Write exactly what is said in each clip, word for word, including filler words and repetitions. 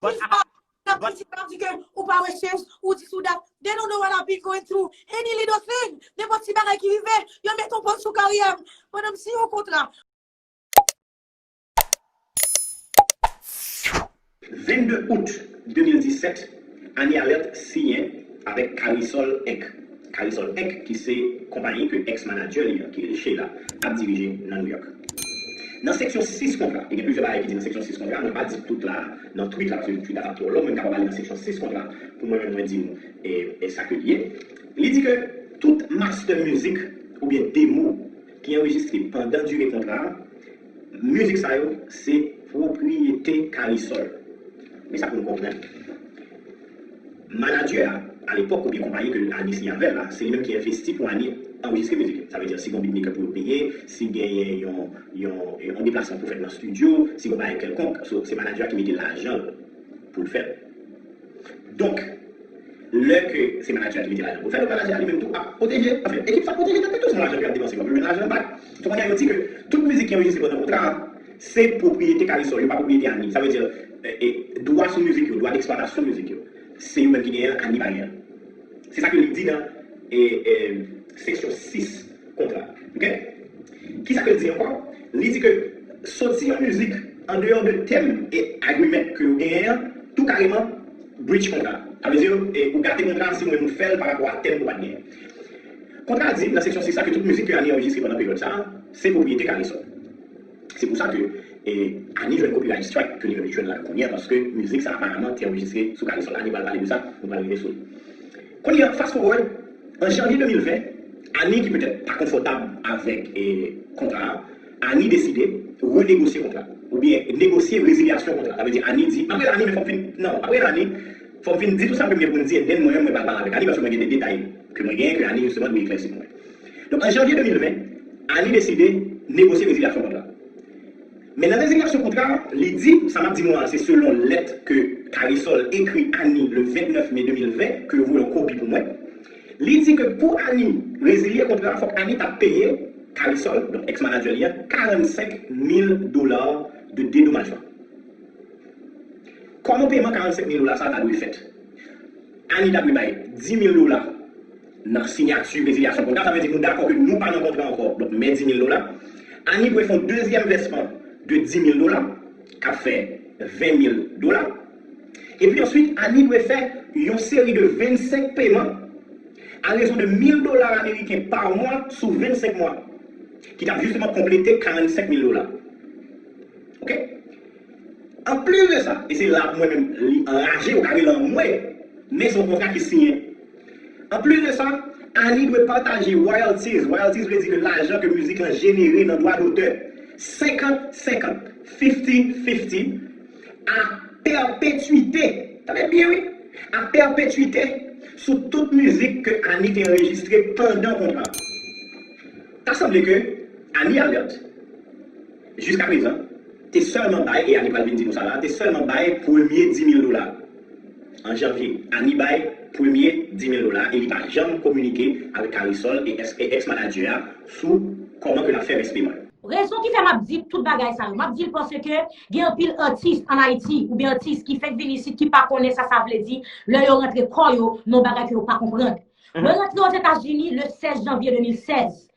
But I, but di ke ou pa wè chèz, ou di sou dat. They don't know what I've been going through. Any little thing, nenpòt ti bagay ki rive, yo met yon pòz sou karyè m. Pandan m siyen yon kontra. Vennde out de mil disèt, Annie Alerte siyen avèk Carisol Inc. Carisol Inc, ki se konpayi ke ex-manager li an, ki rele Sheila, ap dirije nan New York. Nan seksyon sis kontra, e gen plizyè bagay ki di nan seksyon sis kontra, mwen pa di tout la nan tweet la, paske tweet la t ap twò long, men m kapab ale nan seksyon sis kontra pou mwen menm mwen di nou e, e sa ke li ye. Li di ke tout master music oubyen demo ki anrejistre pandan dire kontra a, mizik sa yo se pwopriyete Carisol. Men sa pou nou konprann. Manadjè a, alepòk, oubyen konpayi ke Annie siyen avè l la, se li menm ki envesti pou Annie anrejistre mizik yo. Sa vle di, si gen yon beatmaker pou yo peye, si genyen yon, yon, yon deplasman pou fèt nan estidyo, si gen yon bagay kèlkonk, so, se manadjè a ki mete lajan l pou l fè l. Donk, lè ke se manadjè a ki mete lajan pou l fè l, manadjè a li menm tou ap pwoteje, anfen, ekip sa ap pwoteje tèt li tou, se yon lajan ke y ap depanse, yo ap jwenn lajan anba. So, kounye a, yo di ke tout mizik ki anrejistre pandan kontra a, se pwopriyete Carisol, yo pa pwopriyete Annie. Sa vle di, e, e, dwa sou mizik yo, dwa deksplwatasyon mizik yo, se yo menm ki genyen l, Annie pa genyen l. Se sa ke li di nan e, e, seksyon sis kontra a. Ok? Kisa ke l di ankò? Li di ke soti yon mizik andeyò de tèm e agreement ke yo genyen an, tou kareman breach kontra a. Sa vle di, e, ou gate kontra a si mwen m fè l pa rapò a tèm ou pa t genyen. Kontra a di nan seksyon sis la ke tout mizik ke Annie anrejistre pandan peryòd sa a, se pwopriyete Carisol. Se pou sa ke e, Annie jwenn copyright strike ke li menm li jwenn la kounye a, paske mizik sa a aparaman te anrejistre sou Carisol. Annie pral pale de sa, nou pral rive sou li. Kounye a, fast forward, an janvye de mil ven, Annie ki petèt pa konfòtab avèk e, kontra a, Annie deside renegosye kontra a, oubyen negosye rezilyasyon kontra a. Sa vle di, Annie di, m ap rele Annie, men fò m fin, non, m ap rele Annie, fò m fin di tout sa m gen pou m di, and then mwen menm mwen pral pale avèk Annie, paske mwen gen de detay ke mwen genyen, ke Annie jisteman dwe eklèsi pou mwen. Donk, an janvye de mil ven, Annie deside negosye rezilyasyon kontra a. Men nan rezilyasyon kontra a, li di, sa m ap di nou an, se selon lèt ke Carisol ekri Annie le vennèf me de mil ven, ke yo voye yon kopi pou mwen. Li di ke pou Annie rezilye kontra a, fòk Annie ta peye Carisol, donk ex-manager li an, karannsenk mil dola de dedomajman. Kòman peman karannsenk mil dola sa a ta dwe fèt? Annie ta dwe bay dis mil dola nan siyati rezilyasyon kontra. Sa vle di nou dakò ke nou pa nan kontra ankò, donk men dis mil dola. Annie dwe fè yon dezyèm vèsman de dis mil dola, k ap fè ven mil dola. Epi answit, Annie dwe fè yon seri de vennsenk peman a rezon de mil dola ameriken pa mwa sou vennsenk mwa, ki t ap jisteman konplete karannsenk mil dola. Ok? Anplis de sa, e se la mwen menm li anraje, ou ka rele anmwe, men se yon kontra ki siyen. Anplis de sa, Annie dwe pataje royalties. Royalties vle di ke lajan ke mizik lan jenere nan dwa dotè, senkant senkant, fifty fifty, a pèpetwite. Tande byen, wi. A pèpetwite sou tout mizik ke Annie te anrejistre pandan kontra a. Ta sanble ke Annie Alerte, jiskaprezan, te sèlman bay, e Annie pral vin di nou sa la, te sèlman bay premye dis mil dola. An janvye, Annie bay premye dis mil dola e li pa janm kominike avèk Carisol e ex, e ex-manadjè a sou kòman ke l ap fè rès peman yo. Rezon ki fè m ap di tout bagay sa yo, m ap di l paske gen anpil atis ann Ayiti oubyen atis ki fèk vin isit ki pa konnen sa sa vle di lè yo rantre kò yo nan yon bagay ke yo pa konprann. Mwen rantre Ozetazini le sèz janvye de mil sèz.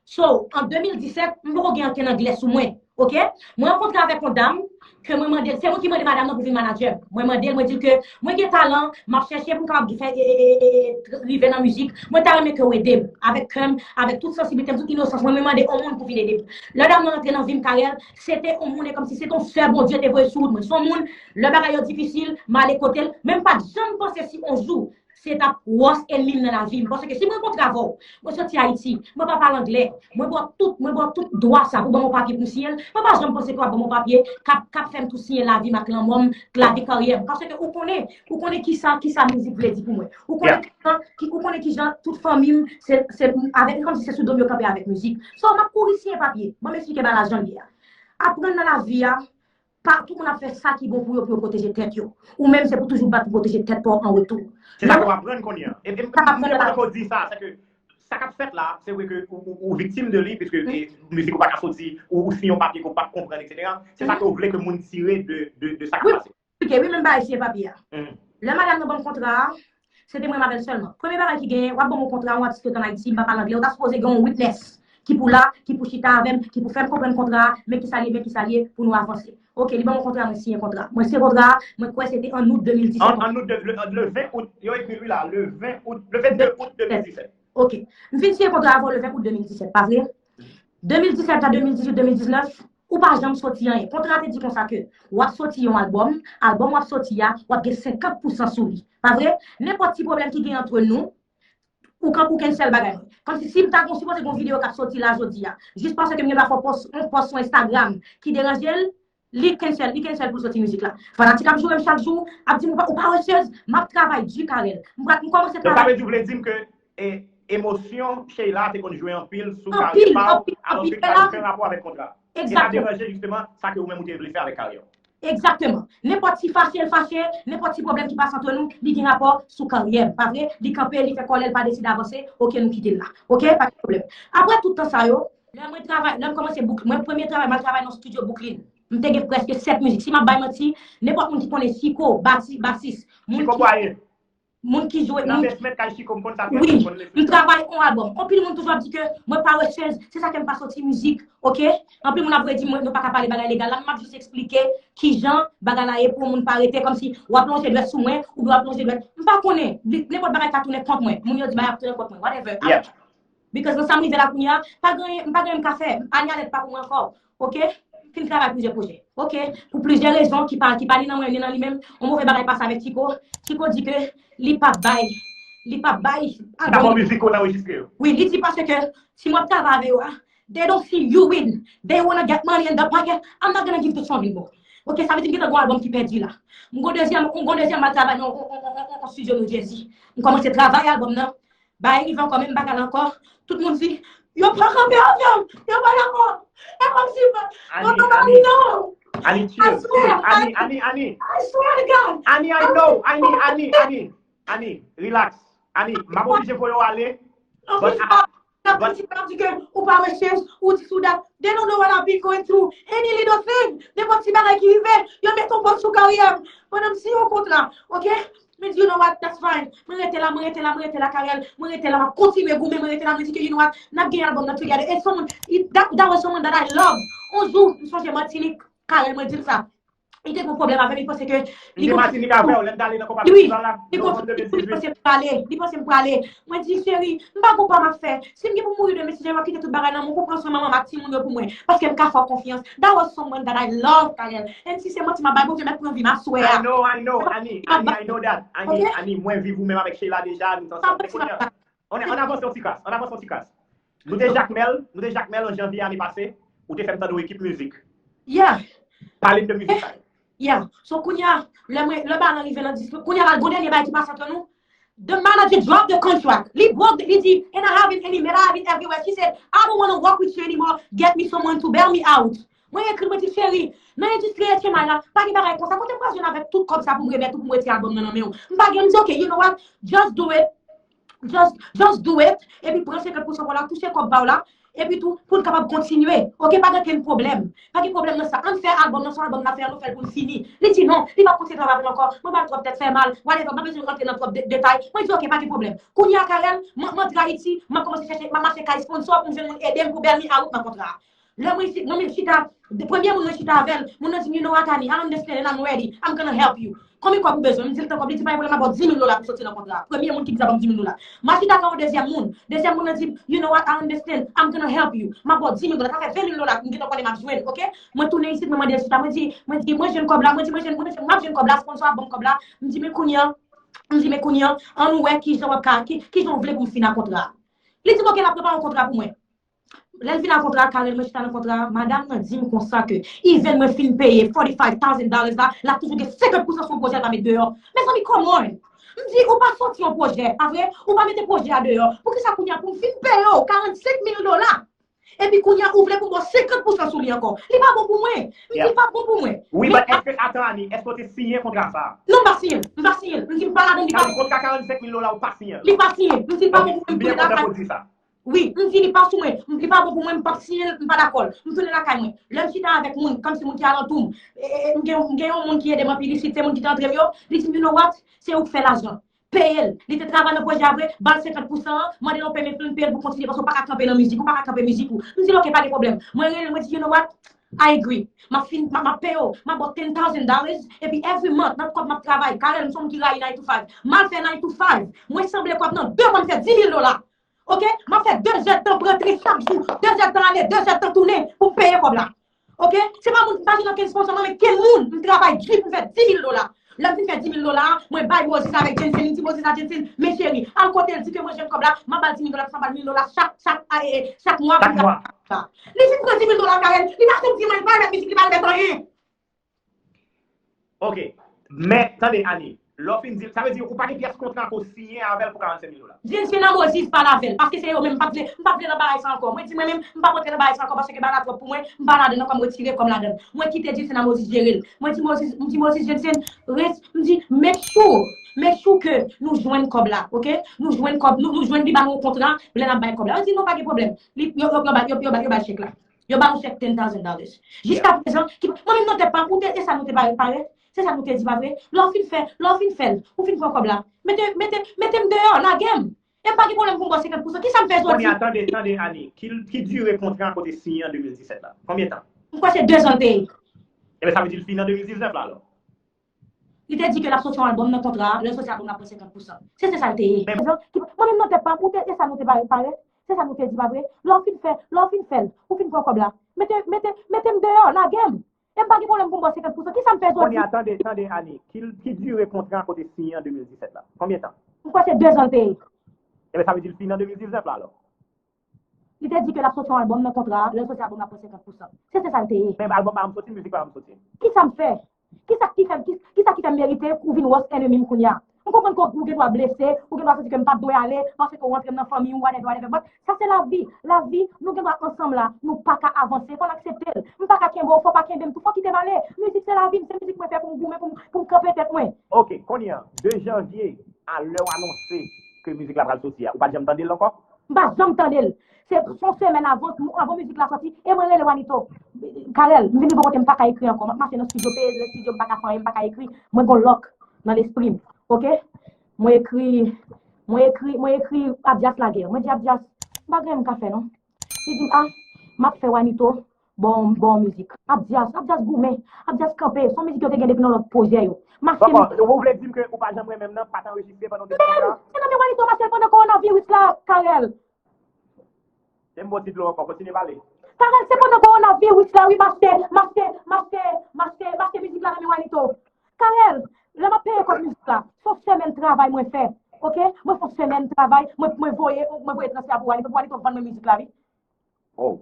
So, an de mil disèt, m poko gen ankenn anglè sou mwen. Ok? Mwen rankontre avèk yon dam ke mwen mande l, se mwen ki mande madanm nan pou vin manadjè m. Mwen mande l, mwen di l ke mwen gen talan, m ap chèche pou m kapab fè e, e, e, e, e, rive nan mizik. Mwen ta renmen ke w ede m avèk kè m, avèk tout sansiblite m, tout inosans mwen, mwen mande yon moun pou vin ede m. Lè dam nan rantre nan vi m, Carel, se te yon moun, e kòmsi se te yon sè Bondye te voye sou wout mwen. Se yon moun, lè bagay yo difisil, m ale kote l, men m pa t janm panse si yon jou se t ap worst enemy m nan lavi m. Paske si mwen rankontre avè w, mwen soti Ayiti, mwen pa pale anglè, mwen ba w tout, mwen ba w tout dwa sa pou ban m yon papye pou m siyen l, mwen pa janm panse ke w ap ban m yon papye k ap, k ap fè m tou siyen lavi m ak lanmò m, lavi karyè m. Paske ou konnen, ou konnen kisa, kisa mizik vle di pou mwen. Ou konnen kijan, ki, ou konnen kijan tout fanmi m, se, se avèk, kòmsi se sou do m yo kanpe avèk mizik. So, m ap kouri siyen papye, ban m esplike bagay la jan l ye a. Aprann nan lavi a, pa tout moun ap fè sa ki bon pou yo, pou yo pwoteje tèt yo. Ou menm, se pou toujou bat pou pwoteje tèt pa w an retou. Se sa ke w aprann kounye a. E, e, m, m, m kontan ke w di sa, se ke sa k ap fèt la, se vre ke ou, ou, ou viktim de li, piske e, mizik ou pa ka soti, ou, ou siyen yon papye ke w pa t konprann, etsetera. Se sa ke w vle ke moun tire de, de, de sa k ap pase. Eksplike, wi, menm bagay siyen papye a. Lè madanm nan ban m kontra a, se te mwen m avè l sèlman. Premye bagay ki genyen, w ap ban m yon kontra, yon atis ki rete ann Ayiti, m pa pale anglè, ou ta sipoze gen yon witness ki pou la, ki pou chita avè m, ki pou fè m konprann kontra a, men ki sa l ye, men ki sa l ye, pou nou avanse. Ok, li ban mwen kontra, mwen siyen kontra. Mwen siyen kontra a, mwen kwè se te an out de mil disèt. An, an out de, le, le ven out, yo ekri l wi la, le ven out, le vennde out de mil disèt. Ok. M fin siyen kontra avè w le ven out de mil disèt, pa vre? De mil disèt a de mil dizuit, de mil diznèf, ou pa janm soti anyen. Kontra a te di konsa ke w ap soti yon albòm, albòm w ap soti a, w ap gen senkant pousan sou li. Pa vre? Nenpòt ti pwoblèm ki gen ant nou, ou kanpe ou cancel bagay mwen. Kòmsi si m ta gon sipoze gon videyo k ap soti la jodi a, jis paske m gen dwa fè yon pòs, yon pòs sou Instagram ki deranje l, li cancel, li cancel pou l soti mizik la. Fanatik ap joure m chak jou, ap di m ou pa, ou pa wè chez, m ap travay di Carel. M pral, m kòmanse travay. Donk sa vle di ou vle di m ke e, emosyon Sheila te konn jwe anpil sou karyè pa w, alòske li pa gen okenn rapò avèk kontra. E sa deranje jisteman sa ke ou menm ou te vle fè avèk karyè w. Egzakteman. Nenpòt ti fache l fache, nenpòt ti pwoblèm ki pase ant nou, li gen rapò sou karyè m, pa vre? Li kanpe, li fè kòlè, l pa deside avanse, ok, nou kite l la. Ok, pa gen pwoblèm. Apre tout tan sa yo, lè mwen travay, lè m kòmanse bouk, mwen premye travay, m al travay nan studio Brooklyn. M te gen prèske sèt mizik. Si m ap bay manti, nenpòt moun ki konnen Chico, bati, basis, moun ki, moun ki jwe, nan basement kay Chico, m konn sa trè byen, m konn le. M travay on albòm. Anpil moun toujou ap di ke mwen pa wè chez, se sa ke m pa soti mizik, ok? Anpil moun ap redi mwen, nou pa ka pale bagay legal la, m ap jis eksplike kijan bagay la ye pou moun pa rete kòmsi w ap lonje dwèt sou mwen, oubyen w ap lonje dwèt. M pa konnen, nenpòt bagay ka tounen kont mwen. Moun yo di bagay ap tounen kont mwen, whatever. Because nan sa m rive la kounye a, pa gen, m pa gen m ka fè, ane alèt pa pou mwen ankò. Ok? Fin travay plizyè pwojè. Ok? Pou plizyè rezon ki pa, ki pa ni nan mwen, ni nan li menm, yon move bagay pase avèk Chico. Chico di ke li pa bay, li pa bay albòm. Dabò mizik ou nan anrejistre yo. Wi, li di paske si m ap travay avè yo a, they don't see you win. They wanna get money in the pocket. I'm not gonna give this one anymore. Ok, sa vle di m gentan gon albòm ki pèdi la. M gon dezyèm, m gon dezyèm m al travay nan yon, yon, yon, yon, yon studio New Jersey. M kòmanse travay albòm nan. Bagay rive ankò, menm bagay la ankò. Tout moun di, yo pa kanpe avè m, yo pa dakò. E kòmsi, no, no, no, no, no. Ani, chill, chill. Ani, Ani, Ani. I swear to God. Ani, I know. Ani, Ani, Ani. Ani, relax. Ani, m ap oblije voye w ale. But I, but di ke ou pa wè chez, ou di sou dat. They don't know what I've been going through. Any little thing, nenpòt ti bagay ki rive, yo mete yon pòz sou karyè m. Pandan m siyen yon kontra, ok? Mwen di, you know what, that's fine. Mwen rete la, mwen rete la, mwen rete la, Carel. Mwen rete la, m ap kontinye goumen, mwen rete la, mwen di ke, you know what, n ap gen albòm nan together. And someone, it, that, that was someone that I love. On jou, m sonje Matinik, Carel, mwen di l sa. Li te gon pwoblèm avè m, li panse ke li gon Matinik avè w, lè n t ale nan konpa festival la, novanm de mil dizuit. Li panse m prale, li panse m prale. Mwen di, cheri, m pa gon pa m ap fè. Si m gen pou mouri demen, si Jewova kite tout bagay nan men w, pou pran swen manman m ak timoun yo pou mwen. Paske m ka fè w konfyans. That was someone that I love, Carel. And si se manti m ap bay, Bondye mèt pran vi m, I swear. I know, I know, Ani, Ani, I know that. Ani, Ani, mwen viv ou menm avèk Sheila deja, nou t ansanm. Kounye a, ann, ann avanse yon ti kras, ann avanse yon ti kras. Nou te Jakmèl, nou te Jakmèl an janvye ane pase, ou te fè m tande yon ekip mizik. Yeah. Pale m de mizik sa yo. Yeah. So, kounye a, lè mwen, lè bagay lan rive nan dis, kounye a la, gon dènye bagay ki pase ant nou. The manager drop the contract. Li broke, li di, and I have it, and I have it everywhere. She said, I don't wanna work with you anymore. Get me someone to bail me out. Mwen ekri, mwen di, cheri, nan endistri H M I la, pa gen bagay konsa. Kote m pral jwenn avèk tout kòb sa pou m remèt ou, pou m retire albòm nan nan men w? M pa gen, m di, ok, you know what? Just do it. Just, just do it. Epi pran senkant pousan kòb la, touche kòb pa w la. Epi tou, pou n kapab kontinye. Ok, pa gen okenn pwoblèm. Pa gen pwoblèm nan sa. Ann fè albòm nan, se yon albòm n ap fè, ann nou fè l pou n fini. Li di non, li p ap kontinye travay avè m ankò. Mwen ba l twòp tèt fè mal. Whatever, m pa bezwen rantre nan twòp de-, detay. Mwen di, ok, pa gen pwoblèm. Kounye a, Carel, mwen, mwen antre Ayiti, m ap kòmanse chèche, m ap mache kay sponsor pou m jwenn moun ede m pou bail me out nan kontra a. Lè mwen chita, mwen menm chita, premye moun mwen chita avè l, moun nan di m, you know what, Ani, I understand and I'm ready. I'm gonna help you. Konbyen kòb ou bezwen? M di l tan kòb, li di pa gen pwoblèm, m ap ba w di mil dola pou soti nan kontra a. Premye moun ki di sa ban m di mil dola. M al chita avèk yon dezyèm moun. Dezyèm moun nan di m, you know what, I understand, I'm gonna help you. M ap ba w di mil dola, sa fè ven mil dola, m gentan konnen m ap jwenn, ok? Mwen tounen isit, mwen mande l chita, mwen di, mwen di, mwen jwenn kòb la, mwen di, mwen jwenn, mwen jwenn, m ap jwenn kòb la, sponsor ap ban m kòb la. M di, men kounye a, m di, men kounye a, ann wè kijan w ap ka, ki, kijan w vle pou m fin ak kontra a. Li di m, ok, l ap prepare yon kontra pou mwen. Lè l vin ak kontra a, Carel, mwen chita nan kontra a, madanm nan di m konsa ke, even mwen fin peye forty-five thousand dollars la, l ap toujou gen senkant pousan sou yon pwojè l pa met deyò. Mezanmi, come on! M di, ou pa soti yon pwojè, pa vre? Ou pa mete pwojè a deyò. Poukisa kounye a pou m fin peye w karannsenk mil dola? Epi kounye a, ou vle pou m ba w senkant pousan sou li ankò. Li pa bon pou mwen. M di, li pa bon pou mwen. Wi, but èske, atan, Ani, èske w te siyen kontra sa a? Non, m pa siyen l. M pa siyen l. M di, m pa ladan l, li pa. Sa vle di kontra karannsenk mil dola, ou pa siyen l? Li pa siyen. M di, li pa bon pou mwen. M byen kontan pou w di sa. Wi, m di li pa sou mwen, li pa bon pou mwen, m p ap siyen l, m pa dakò l. M tounen lakay mwen. Lè m chita avèk moun, kòmsi moun ki alantou m, e, e, e, m gen, m gen yon moun ki ede m anpil isit, se moun ki te antre m yo, li di m, "You know what? Se ou k fè lajan. Peye l." Li te travay nan pwojè a vre, ba l senkant pousan an, mande l yon payment plan, peye l pou kontinye, paske w pa ka kanpe nan mizik, ou pa ka kanpe mizik ou. M di l, "Ok, pa gen pwoblèm." Mwen rele l, mwen di, "You know what? I agree. M ap fin, m ap, m ap peye w, m ap ba w ten thousand dollars, epi every month, nan kòb m ap travay, Carel, m se yon moun ki rayi nine to five. M al fè nine to five. Mwen sanble kòb nan de mwa, m fè dis mil dola." Ok? M ap fè de zèdtan pran tren chak jou, de zèdtan ale, de zèdtan tounen pou m peye kòb la. Ok? Se pa moun, m pa jwenn okenn sponsor, non, men ken moun, m travay di pou m fè dis mil dola. Lè m fin fè dis mil dola, mwen bay Moses avèk Jensen, m di Moses a Jensen, "Men cheri, al kote l, di ke mwen jwenn kòb la, m ap ba l dis mil dola, m ap ba l mil dola chak, chak, a, e, e, chak mwa pou m travay." Li fin pran dis mil dola, Carel, li pa sot di mwen, li pa remèt mizik, li pa remèt anyen. Ok. Men, tande, Annie, lè w fin di l, sa vle di ou pa gen pyès kontra ke w siyen avè l pou karannsenk mil dola? Jensen a Moses pale avè l, paske se yo menm, m pa t vle, m pa t vle nan bagay sa ankò. Mwen di mwen menm, m p ap rantre nan bagay sa ankò, paske bagay la twòp pou mwen, m pa ladan l ankò, m retire kò m ladan l. Mwen kite Jensen a Moses jere l. Mwen di Moses, m di Moses, Jensen, res, m di, "Make sure, make sure ke nou jwenn kòb la, ok? Nou jwenn kòb, nou, nou jwenn li ba nou yon kontra, lè n ap bay kòb la." Yo di, "Non, pa gen pwoblèm." Li, yo, yo, yo, ba, yo, yo, ba, yo ba chèk la. Yo ba nou chèk ten thousand dollars. Jiska prezan, ki, mwen menm nan tèt pa m, ou te, e sa nou te pare, pare? Se sa nou te di, pa vre? Lè w fin fè, lè w fin fè l, ou fin pran kòb la. Mete, mete, mete m deyò, lage m. E m pa gen pwoblèm pou m ba w senkant pousan. Kisa m fè jodi? Kounye a, tande, tande, Annie. Ki, ki dire kontra ke w te siyen an de mil disèt la? Konbyen tan? M kwè se de zan l te ye. Ebyen, sa vle di l fini an de mil diznèf la, alò? Li te di ke l ap soti yon album nan kontra a, lè l soti album nan pran senkant pousan. Se, se sa l te ye. Mwen menm nan tèt pa m, ou te, e sa nou te pare, pare? Se sa nou te di, pa vre? Lè w fin fè, lè w fin fè l, ou fin pran kòb la. Mete, mete, mete m deyò, lage m. E m pa gen pwoblèm pou m ba w senkant pousan. Kisa m fè jodi? Kounye a, tande, tande, Annie. Ki, ki dire kontra ke w te siyen an de mil disèt la? Konbyen tan? M kwè se de zan l te ye. Ebyen, sa vle di l fini an de mil diznèf la, alò? Li te di ke l ap soti yon album nan kontra a, lè l soti album nan pran senkant pousan. Se, se sa l te ye. Men album pa janm soti, mizik pa janm soti. Kisa m fè? Kisa ki fè, ki, kisa ki fè m merite ou vin worst enemy m kounye a? M konprann ke ou gen dwa blese, ou gen dwa santi ke m pa t dwe ale, paske ou rantre m nan fanmi w, whatever, whatever. But sa se lavi. Lavi, nou gen dwa ansanm la, nou pa ka avanse, fò n aksepte l. M pa ka kenbe w, fò w pa kenbe m tou, fò w kite m ale. Mizik se lavi m, se mizik mwen fè pou m goumen, pou m, pou m kanpe tèt mwen. Ok, kounye a, de janvye a lè w anonse ke mizik la pral soti a, ou pa t janm tande l ankò? M pa t janm tande l. Se yon semèn avan, avan mizik la soti, e mwen rele Wanito. Carel, m vin rive yon kote m pa ka ekri ankò. M ap mache nan estidyo, peye estidyo, m pa ka fè anyen, m pa ka ekri. Mwen gen yon lòk nan lespri m. Ok? Mwen ekri, mwen ekri, mwen ekri Abdias lagè. Mwen di Abdias, m pa gen anyen m ka fè non. Li di m, a, m ap fè Wanito ba w, ba w mizik. Abdias, Abdias goumen. Abdias kanpe. Se yon mizik yo te gen depi nan lòt pwojè yo. Mache m. Ou vle di m ke ou pa janm renmen m nan, pa t anrejistre pandan w te sou kontra? Men, se nan men Wanito mache l pandan kowonaviris la, Carel. Depi m ba w ti dlo ankò, kontinye pale. Carel, se pandan kowonaviris la, wi, m achte, m achte, m achte, m achte, m achte mizik la nan men Wanito. Carel, lè m ap peye kòb mizik la, se yon semèn travay mwen fè. Ok? Mwen fè yon semèn travay, mwen, mwen voye, mwen voye transfè a pou Wanito, pou Wanito vann mwen mizik la, wi. Oh.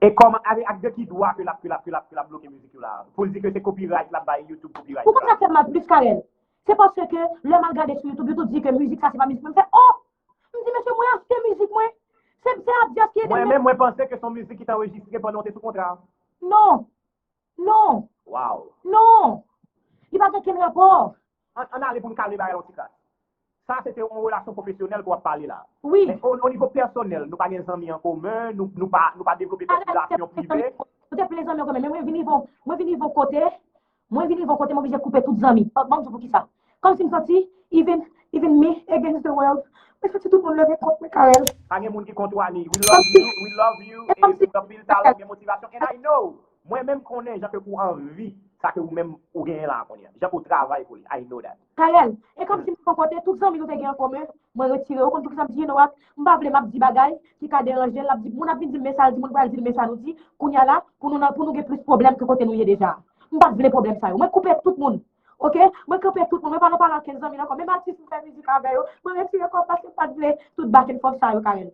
E kòman, avèk, ak de ki dwa ke l ap, ke l ap, ke l ap, ke l ap bloke mizik yo la? Pou l di ke se copyright, l ap bay YouTube copyright. Ou konn sa k fè m mal plis, Carel? Se paske lè m al gade sou YouTube, YouTube di ke mizik sa se pa mizik mwen. M fè, oh! M di, mesye, mwen achte mizik mwen. Se, se Abdias ki ede m. Mwen menm, mwen panse ke se yon mizik ki t anrejistre pandan w te sou kontra. Non. Non. Wow. Non. Li pa gen okenn rapò. Ann, ann ale pou n kalme bagay la yon ti kras. Sa se te yon relasyon pwofesyonèl ke w ap pale la. Wi. Men o, o nivo pèsonèl, nou pa gen zanmi an komen, nou, nou pa, nou pa devlope kèk relasyon prive. Nou te plen zanmi an komen, men mwen vin rive, mwen vin rive yon kote, mwen vin rive yon kote, mwen oblije koupe tout zanmi. Ban m di w poukisa. Kòmsi m santi, even, even me against the world. Mwen santi tout moun leve kont mwen, Carel. Pa gen moun ki kont ou, Annie. We love you, we love you, e ou gen anpil talan, ou gen motivasyon, and I know. Mwen menm konnen jan ke ou anvi sa ke ou menm ou genyen la a kounye a. Jan ke ou travay pou li. I know that. Carel, e kòmsi m fè yon kote, tout zanmi nou te gen an komen, mwen retire yo. Ou konn poukisa m di, you know what? M pa vle m ap di bagay ki ka deranje l. L ap di, moun ap vin di m men sa l di, moun pral di l men sa nou di. Kounye a la, pou nou nan, pou nou gen plis pwoblèm ke kote nou ye deja. M pa vle pwoblèm sa yo. Mwen koupe tout moun. Ok? Mwen koupe tout moun. Mwen pa nan pale ak kenn zanmi m ankò. Menm atis m fè mizik avè yo, mwen retire kò m paske m pa t vle tout back and forth sa yo, Carel.